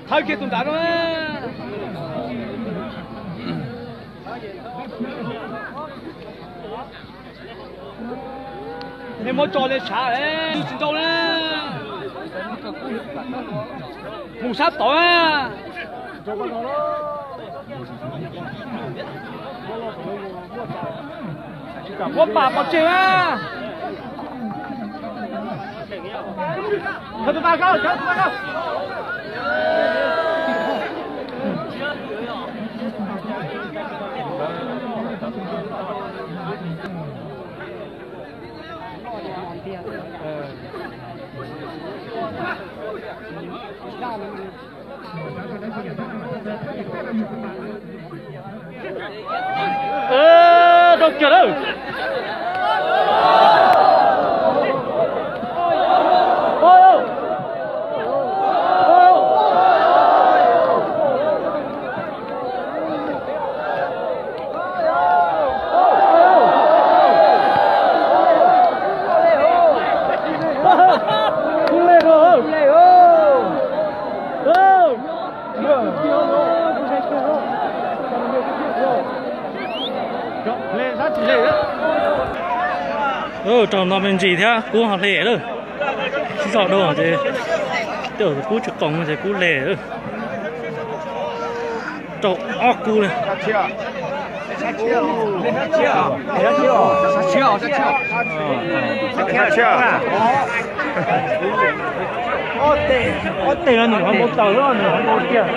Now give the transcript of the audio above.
Thawb kiag tus nrad no. Nej muab tso li sav, tsis nrau na. Mus sab tod na. Muab pam pov tseg na. Rau kiag lawm. Rau no me ntsis thiab kub ho hle lawm. Sib zog dua ces tej zaum kub tsis qoos ces kub hle lawm. Rau ob kub li. Ob teg no nws ho npau taws, nws ho npau tiag.